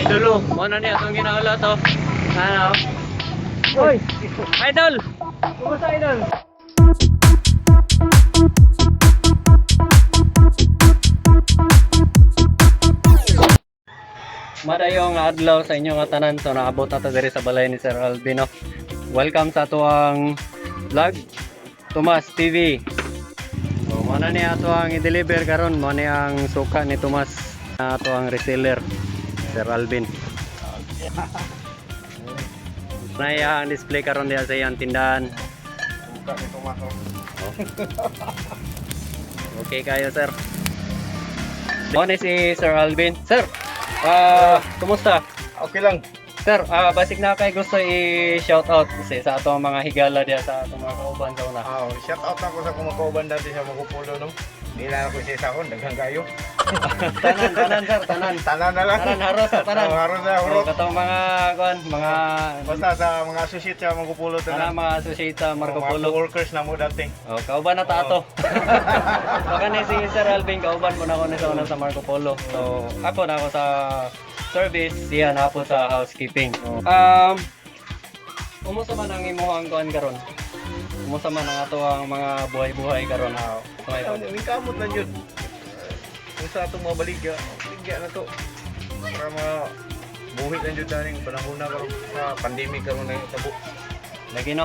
Idolo, mo na niya atong ginaula to. Ano? Hoy! Idol! Kumusta, Idol? Madayong adlaw sa inyo nga tanan. So naabot na ta diri sa balay ni Sir Albino. Welcome sa atuang vlog, Tomas TV. So mo na ni ato ang i-deliver karon, mo ni ang suka ni Tomas na ato ang reseller, Sir Alvin. Na iya ang display karon diha sa iyang tindahan. Suka ni Tomas, oh. Okay kayo, sir. Mo ni si Sir Alvin. Sir, kumusta? Okay lang. Sir, basig na kay gusto i-shout out kasi sa atong mga higala diha sa atong mga kauban sa una. Ah, shout out ako sa kumakauban dati sa Magupulo, no. Di lang ako siya sa akon, daghan kayo. Tanan, tanan, sir, tanan. Tanan na lang. Tanan, haros sa tanan. Oh, haros na, Oh, hurot. katong mga kuan, mga Basta sa mga associate sa Magupulo tanan tanan. mga associate sa Marco Oh, mga Polo. co-workers na mo dati. Oh, kauban na ta ato. Baka ni si Sir Alvin, kauban mo na ako ni sa una sa Marco Polo. So, ako na ako sa service, siya na ako sa housekeeping. Kumusta man ang imuhang kuan karon? Kumusta man ang ato ang mga buhay-buhay karon? Sa may Ay, may kamot lang yun. Kung sa atong mga baligya, baligya na to. Para mga buhi lang yun taning panahon na karon sa pandemic karon na tabo. Lagi, no?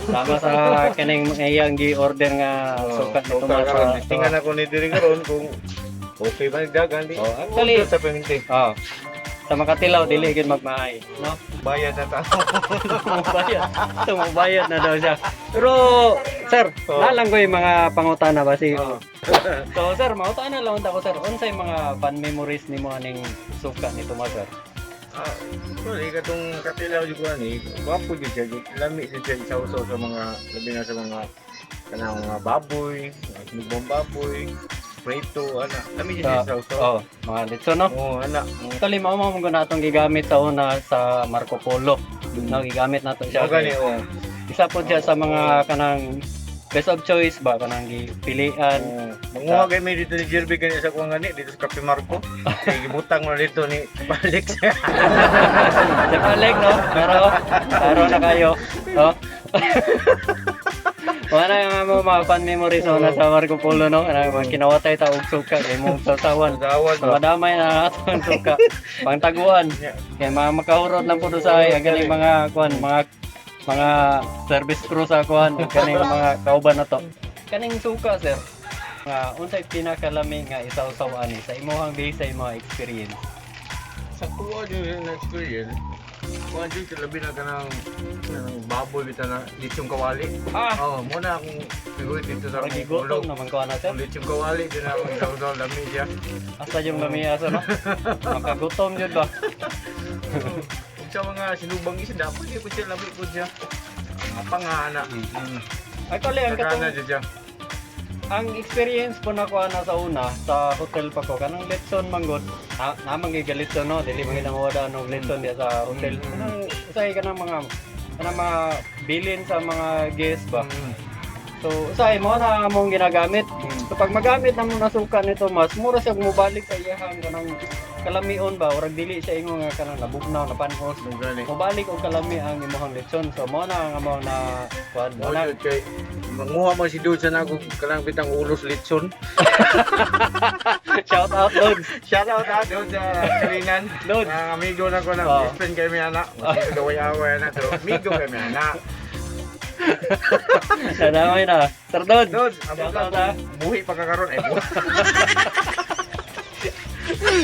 Tama sa kaning iyang gi-order nga sukat ni Tomas karon. sa Tingnan ako ni diri karon kung okay ba nagdagan di. Oh, actually- sa paminti. Oh. Sa Makatilaw dili gid magmaay, no? Bayad na ta. Tumubayad. Tumubayad na daw siya. Pero sir, Oh. nalang ko yung mga pangutana ba si Oh. So sir, mangutana lang unta ko, sir, unsay mga fun memories nimo aning suka ni Tomas, sir? Ah, sorry, katong katilaw jud ko ani, gwapo jud siya, jud. Lami jud siya isawsaw sa mga labi na sa mga kanang mga baboy, mga sinubong baboy, prito, ana. Lami jud siya isawsaw. Oh, mga litso, no? Oh, ana. Actually, mao mo na atong gigamit sa una sa Marco Polo. No, gigamit nato siya. Siya gani, oh. Isa po siya sa mga kanang best of choice ba, kanang gipilian. Oh, manguha kay mi dito ni Jerby gani sa kuang gani dito sa Cafe Marco. Kay gibutang mo na dito ni Alex. Sa paleg, no? Pero, pero na kayo. No? Wala yung mga fun memories una sa Marco Polo, no? Kanang mga kinawatay ta og suka, kay mong sasawan. Dawad So, madamay na ato ang suka. Pangtaguan. Kay mga makahurot lang po sa ay, ang ganing mga kuan, mga service crew sa kuan, ug kaning mga kauban na to. Kaning suka, sir. Nga unsay pinakalami nga isawsaw ani sa imong base sa imong experience? Sa kuha jud na experience. Kuha jud labi na kanang baboy bitaw na litsong kawali. Ah, Oh, muna akong favorite dito sa parang gigutom naman ko ana, sir. Ang lechong kawali, din ako isaw lami siya. Asa yung lami asa, no? Makagutom jud ba? Ug sa mga sinubang isda, pwede po siya, lami po siya. Mga pangana. Actually, ang katong Tagana siya. Ang experience po na ko ana sa una sa hotel pa ko, kanang letson manggod na namang gigalitson, no, dili man gid wala og letson diya sa hotel. Kanang usahay kanang mga bilin sa mga guest ba. So usahay mo na among ginagamit. So pag magamit na mo na suka nito, mas mura siya mobalik sa iyahang kanang kalamion ba, urag dili siya ingon nga kanang nabugnaw na panos. Gani. Mobalik og kalami ang imong letson. So mo na ang among na kuan Mo mo na. jud kay manguha man si Dude sa nako kanang bitang ulos litson. Shout out, Lods. Shout out ha Dude sa Kalinan. Lods. Ang amigo na ko na Oh. best friend kay mi ana. Gaway-away na pero amigo kay mi ana. Nadamay na. Sir Lods. Dude, abot Shout out, lang ah. kung buhi pa ka karon eh. buhi.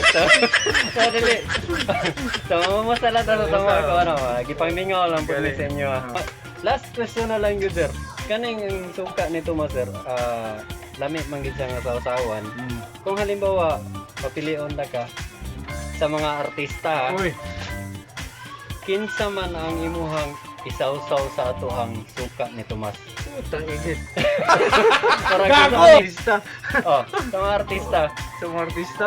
So, dili. So, mamusta lang ta sa mga ko, ano, gipangmingaw lang po mi sa inyo. Ah. Last question na lang yun, sir. Kaning ang suka nito mo, sir, lami man gid siya nga sausawan. Kung halimbawa, papilion na ka sa mga artista, Uy, kinsa man ang imuhang isawsaw sa atuhang suka ni Tomas? Putang igit. Para Gago! kinsa- Artista. Oh, sa mga artista. Sa mga artista?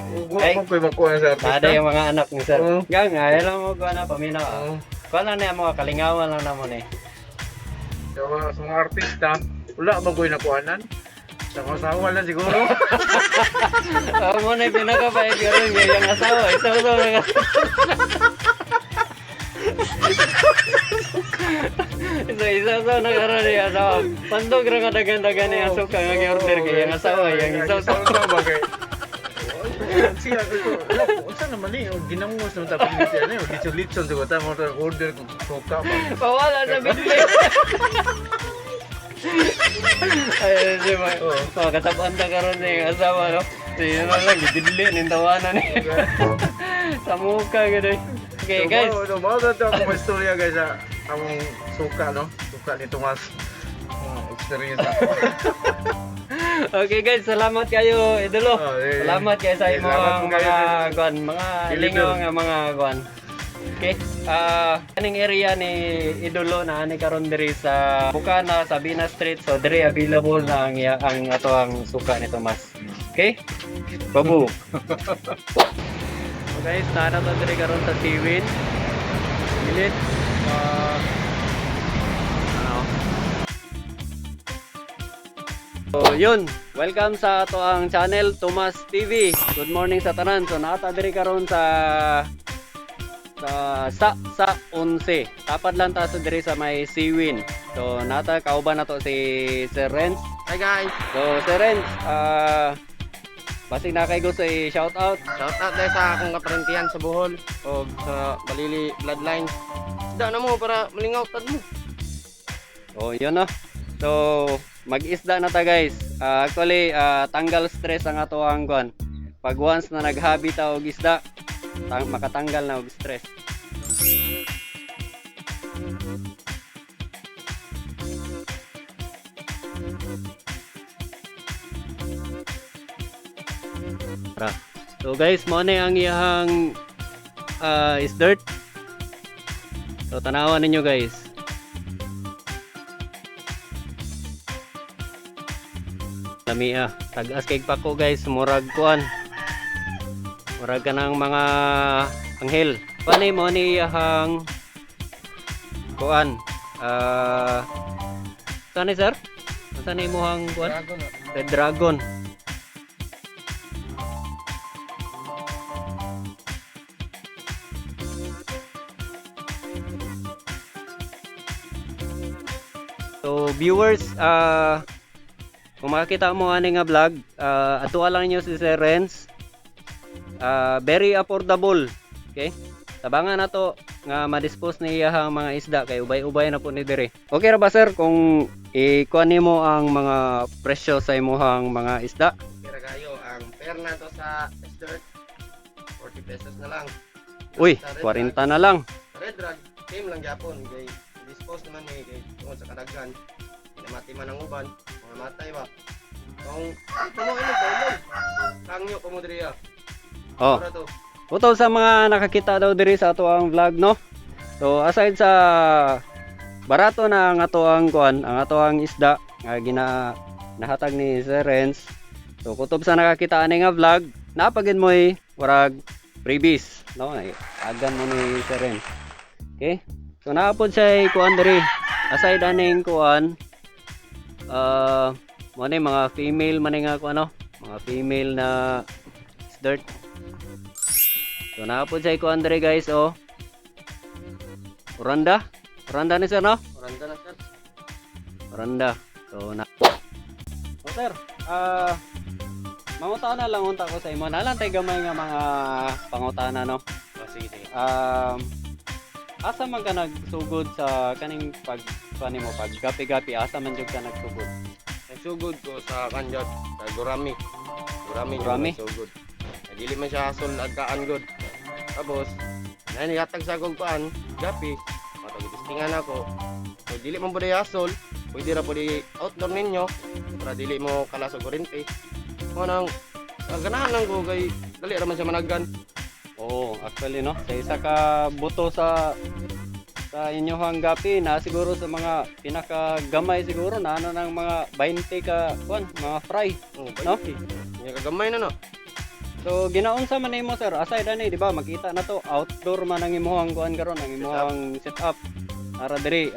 Ugwa Ay. mo ko'y makuha sa artista. Ada yung mga anak ni sir. Oo. Gang, ayaw lang mo kuha na, paminaw. Ah. Oo. Kuha lang na mga kalingawan lang namon eh. Sa mga artista, wala ba ko'y nakuhanan? Sama-sama lang siguro. Ako mo na pinaka-5 karon nga iyang asawa. Isaw-saw na ka. Isa-isaw na karon niya asawa. Pandog ra ka dagan-dagan niya suka nga gi-order kay iyang asawa, iyang isaw-saw. Isaw-saw ba kay? Siya ko. Unsa naman ni ginangos naman ta pag ano, litson-litson siguro ta mo order kung suka ba. Pawala sa bitbit. Ay, si ma. Oh, katabaan ta karon niya iyang asawa, no. Siya na lang gididli ning tawanan ni. Sa muka gid. Okay, So, guys. Mao mao na to akong istorya, guys, sa among suka, no. Suka ni Tomas. Mga experience ako. Okay guys, salamat kayo, Idolo. Oh, eh, Salamat kayo sa eh, imong salamat po kayo, mga sir. kuan, mga Deliver. lingaw nga mga kuan. Okay. Ah, kaning area ni Idolo na ani karon diri sa Bukana, Sabina Street. So diri available na ang ang ato ang suka ni Tomas. Okay? Babu. So guys, naa na to diri karon sa Siwin. Gilit. Ah, ano? So yun, welcome sa ato ang channel Tomas TV. Good morning sa tanan. So naata diri karon sa 11. Tapad lang ta sa diri sa may Siwin. So nata kauban nato si Sir Renz. Hi guys! So Sir Renz, basig na kay gusto i-shout out. Shout out dahil sa akong kaparentihan sa Bohol o sa Balili Bloodlines. Isda na mo para malingaw tad mo. So yun, no. So mag-isda na ta, guys. Ah, actually, tanggal stress ang ato ang kuan. Pag once na naghabi ta og isda, makatanggal na og stress. Tara. So guys, mo na ang iyahang is dirt. So tanawan ninyo, guys. Lamia. Tag-as kay pako, guys, murag kuan. Murag ka ng mga anghel. Panay mo ni iyahang kuan. Ah, saan ni sir? Saan ni imuhang kuan? Dragon. Red Dragon. So viewers, kung makakita mo ani nga vlog, atuwa lang niyo si Sir Renz. Ah, very affordable. Okay? Tabangan nato nga ma-dispose ni iya ang mga isda kay ubay-ubay na po ni diri. Okay ra ba, sir, kung ikuan nimo ang mga presyo sa imuhang mga isda? Kira kayo, ang pair na to sa S-Dirt, 40 pesos na lang. Uy, Sa Red 40 na lang. Drag, Red Drag, same lang gyapon. Kay dispose naman ni kay tungod sa kadaghan. Pinamati man ang uban, mga matay ba. Kung ito mo ino tulog. Kangyo ko mo diri ah. Oh. Mura to. Utaw sa mga nakakita daw diri sa ato ang vlog, no. So aside sa barato na ang ato ang kuan, ang ato ang isda nga gina nahatag ni Sir Renz. So kutob sa nakakita ani nga vlog, napagin mo'y warag freebies, no? Ay, agan mo ni Sir Renz. Okay? So naapod siya kuan diri. Aside aning kuan, mo ni mga female man ni nga kuan, no? Mga female na dirt. So naapod siya kuan diri, guys, oh. Oranda. Oranda ni sir, no? Oranda na, sir. Oranda. So na. So sir, mangutana lang unta ko sa imo. Nalang tay gamay nga mga pangutana, no. Oh, sige sige. Asa man ka nagsugod sa kaning pag kuan nimo, pag gapi-gapi, asa man jud ka nagsugod? Nagsugod ko sa kanjot, sa Gurami. Gurami, Gurami? Nagsugod. Ay, dili man siya hasol agkaan god. Tapos, na nihatag sa akong kuan, gapi, matag-testingan ako. So, dili man pwede hasol, pwede ra pwede outdoor ninyo, para dili mo kalas og kuryente. Mo nang ang ganahan lang ko kay dali ra man siya managgan. Oo, actually, no. Sa isa ka buto sa inyong gapi na siguro sa mga pinakagamay siguro na ano ng mga 20 ka kuan, mga fry. Oh, No? no? Nya kagamay na, no. So ginaunsa man nimo, sir, aside ani, di ba makita na to outdoor man ang imuhang kuan karon, ang imuhang setup. Ara diri,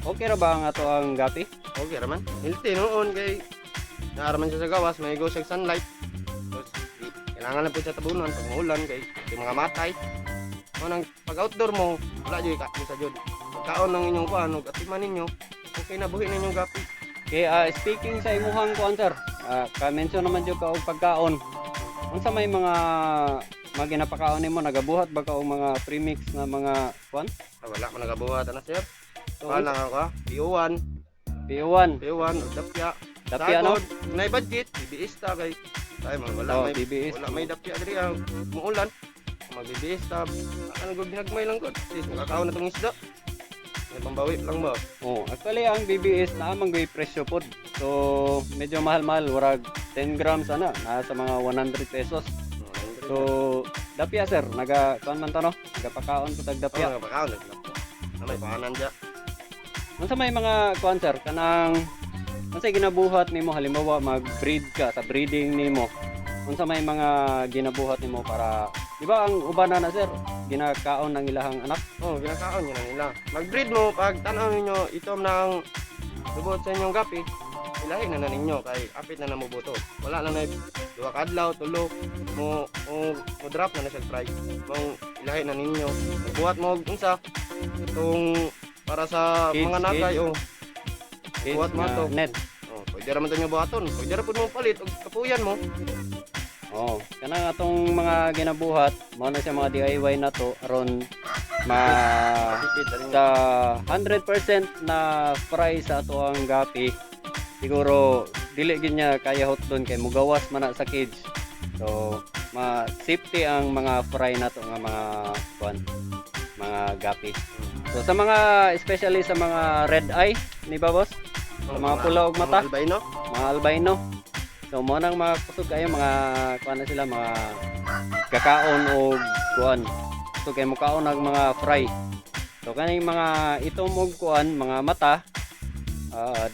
okay ra ba ang ato ang gapi? Okay ra man. Healthy noon kay Naa ra man siya sa gawas, may go siya sunlight. Tapos kailangan na po siya tabunan pag maulan kay di mga matay. Mo nang pag outdoor mo, wala jud ka sa jud. Pagkaon ng inyong kuan ug atiman ninyo, okay na buhi ninyong gapi. Okay, speaking sa imuhang kuan, sir, ka-mention naman jud ka og pagkaon. Unsa may mga ginapakaon nimo, nagabuhat ba ka og mga premix na mga kuan? Ah, wala man nagabuhat ana, sir. So, Kuan lang ako, PO1, PO1, PO1 ug dapya. Dapya, no? Sagod, nay budget, BBS ta kay tayo man wala Oh, may BBS. wala may dapya diri ang muulan. Magbibis ta. Ano gud ginagmay lang gud. Sis makakaon na tong isda. May pambawi lang ba? Oh, actually ang BBS naa man gyud presyo pod. So, medyo mahal-mahal, warag 10 grams ana, nasa mga 100 pesos. So, dapya, sir, naga kuan man ta, no? Nagapakaon pud tag dapya. dapya. Oh, nagpakaon na dapya. Na may paanan dya. Unsa may mga kuan, sir, kanang unsay ginabuhat nimo halimbawa mag-breed ka, sa breeding nimo? Unsa may mga ginabuhat nimo para di ba ang uban na na, sir, ginakaon ng ilahang anak? Oh, ginakaon yun ang ila. Mag-breed mo pag tan-aw ninyo itom ng lubot sa inyong gapi, ilahi na na ninyo kay apit na namubuto. Wala na na duha ka adlaw, tulo mo mo, mo drop na na siya price. Mong ilahi na ninyo. Magbuhat mo og unsa itong para sa Kids, mga nakay kids. oh. Kids Buhat mo nga to. net. Oh, pwede ra man to nyo buhaton. Pwede ra pud mo palit og kapuyan mo. Oh, kanang atong mga ginabuhat, mao na siya mga DIY na to aron ma Tipid na ninyo. sa 100% na fry sa ato ang gapi, siguro dili gid niya kaya hotdon kay mugawas man na sa cage, so ma safety ang mga fry nato nga mga kuan, mga gapi. So sa mga especially sa mga red eye ni ba, boss, Oh, sa mga pula og mata. Mga albino. Mga albino, so mo nang mga kusog kayo, mga kuan na sila, mga kakaon og kuan, so kay mukaon og mga fry. So kaning mga itom og kuan mga mata,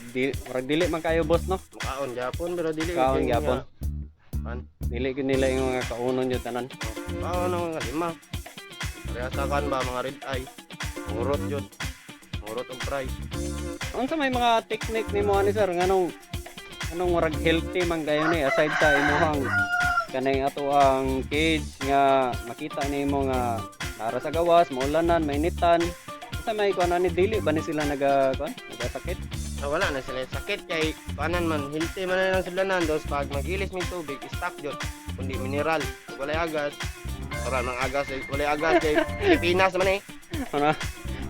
di murag dili man kayo, boss, no? Mukaon gyapon pero dili Kaon gyud gyapon. nga. Kan? Dili gyud nila yung mga kaunon yun tanan. Kaon ang mga lima. Pareha sa kan ba mga red eye. Murot yun. Murot og fry. Unsa may mga technique nimo ani, sir, nganong anong murag healthy man kayo ni aside sa imuhang kanang ato ang cage nga makita nimo nga nara sa gawas, maulanan, mainitan? Unsa may kuan ani, dili ba ni sila naga kuan, nagasakit? Ah, wala na sila sakit kay panan man healthy man na lang sila nan dos pag magilis may tubig stock jud kundi mineral. Walay agas para nang agas eh, walay agas kay Pilipinas man eh. Ano,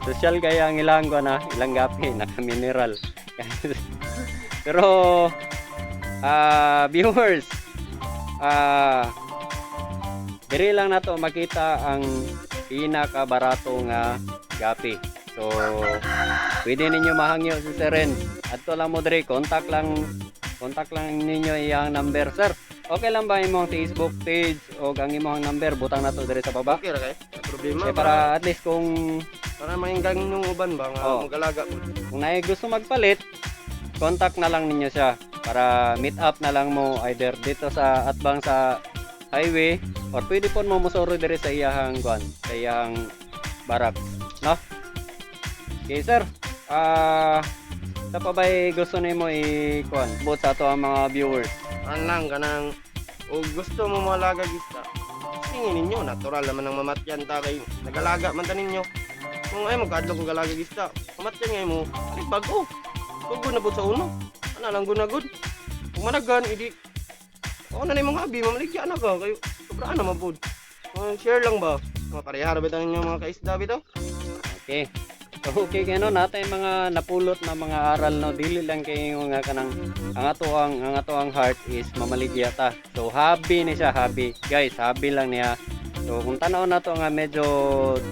social kaya ang ilang kuan, ah, ilang gapi naka mineral. Pero viewers, diri lang nato makita ang pinakabarato nga gapi. So pwede ninyo mahangyo si Sir Renz. Adto lang mo diri, contact lang ninyo iyang number, sir. Okay lang ba imong Facebook page o ang imong number butang nato diri sa baba? Okay ra kay walang problema. Eh, para at least kung para mahinggang inyong uban ba nga Oh. magalaga po. Kung naay gusto magpalit, contact na lang ninyo siya para meet up na lang mo either dito sa atbang sa highway or pwede po mo mosuro diri sa iyahang kuan, sa iyahang barracks, no? Okay, sir. Sa pa ba'y gusto nimo i kuan bot sa ato ang mga viewers? An lang kanang o gusto mo malaga isda. Tingin ninyo natural naman ang mamatyan ta kay nagalaga man ta ninyo. Kung ay magkadlok og alaga isda, mamatyan ngay mo, alit bago. Tugo na pud sa uno. Ana lang gud na gud. Kung managan idi ako na mga abi, mamaligya na ka kayo. Sobraan na mapud. Share lang ba? Mga pareha ra ba ninyo mga kaisda bitaw? Okay. So, okay kay no, natay mga napulot na mga aral, no, dili lang kay nga kanang ang ato ang heart is mamaligya ta. So hobby ni siya, hobby. Guys, hobby lang niya. So kung tan-aw nato nga medyo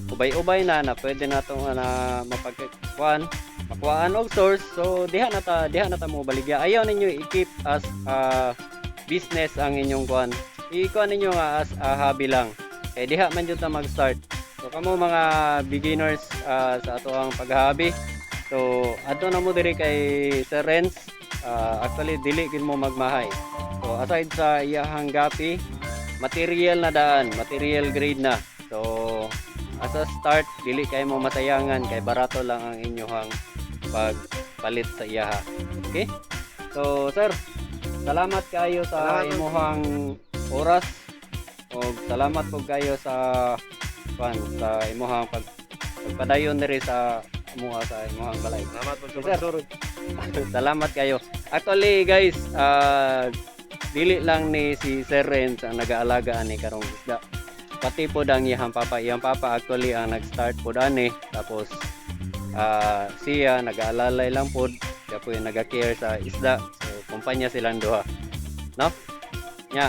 ubay-ubay na na pwede nato nga na mapagkuan, makuhaan og source. So diha na ta mo baligya. Ayaw ninyo i-keep as a business ang inyong kuan. I-kuan ninyo nga as a hobby lang. Kay diha man jud ta mag-start. So kamo mga beginners sa ato ang paghabi. So adto na mo diri kay Sir Renz. Actually dili gid mo magmahay. So aside sa iyahang gapi, material na daan, material grade na. So as a start, dili kay mo masayangan kay barato lang ang inyuhang pagpalit sa iyaha. Okay? So sir, Salamat kayo sa Salamat. Imuhang oras og salamat po kayo sa kuan sa imuhang pagpadayon diri sa amuha sa imuhang balay. Salamat po sa Sir. pagsurod. Salamat kayo. Actually guys, dili lang ni si Sir Renz ang nag-aalaga ani karong isda. Pati po ang iyang papa. Iyang papa actually ang nag-start po ani. Tapos siya nag-aalalay lang po. Siya po yung nag-care sa isda. So kumpanya silang duha. No? Nya.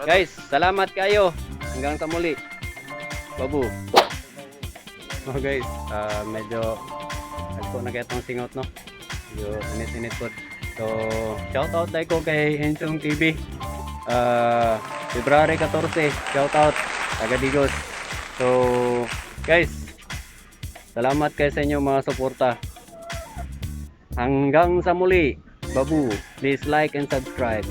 Guys, salamat kayo. Hanggang sa muli. Babu. Oh guys, medyo nagpo na kaya itong singot, no? Medyo init-init po. So, shout out dahil ko kay Enchong TV. February 14, shout out taga Digos. So, guys, salamat kayo sa inyong mga suporta. Hanggang sa muli. Babu, please like and subscribe.